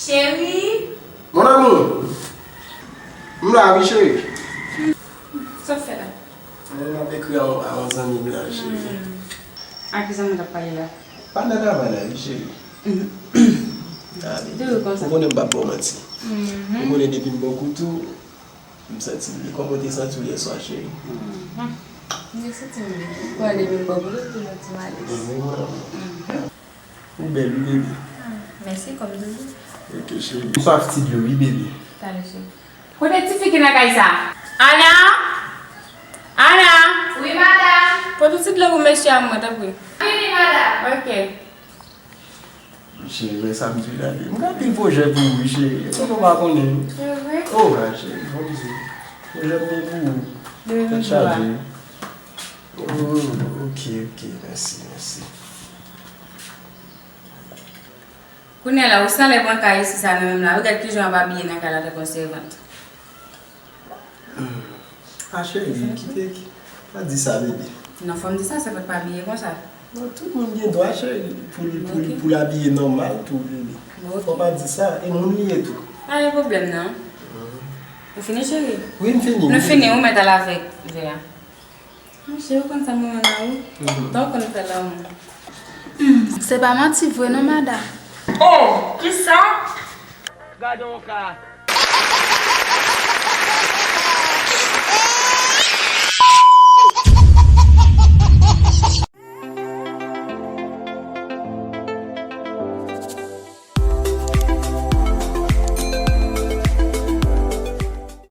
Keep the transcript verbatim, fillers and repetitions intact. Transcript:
Cheri. Mon amour. M la wi, cheri. Sa w fè la? Mwen, m ap ekri a, a yon zanmi m la, cheri. A ki zanmi w t ap pale la? Pa nan travay la, wi, cheri. Ou konnen m p ap ba w manti. Ou konnen depi m bò kout ou, m santi m byen. Kòman w te santi w yè swa, cheri? M te santi m byen. Ou konnen depi m bò kout ou, toujou ti malèz. Ou bèl, wi, bebe. Mèsi, kòm toujou. Ok, cheri. M swaf ti dlo, wi, bebe. Talè, cheri. Kote tifi ki nan kay sa? Ana! Ana! Wi, madanm. Pote yon ti dlo pou mesye a mwen, tanpri. Vini, madanm. Ok. Cheri, wè sa m di w la, m gen anpil pwojè pou ou, wi, cheri. E sa nou pa konnen. Se vre? Oh, ha, cheri, fò m di w. Pwojè m gen pou ou. Tèt chaje. Oh, ok, ok, mèsi, mèsi. Kounye a la, ou sanlè pran kay isi sa nan men m la, ou gad kijan w ap abiye nan kay la tankou yon sèvant. A cheri, kite, pa di sa, bebe. Non, fò m di sa, sèvant pa abiye konsa. Non, tout moun gen dwa, cheri, pou l, pou l, pou l abiye nòmal tou, bebe. Fò pa di sa, e moun li ye tou. Pa gen pwoblèm, non. Ou fini, cheri? Wi, m fini. Nou fini, ou mèt al avèk vè a. Monchè, ou konn sa m renmen nan ou? Tan w konn fè lanmou. Se pa manti vre non, madanm. Oh, kisa? Gade yon ka.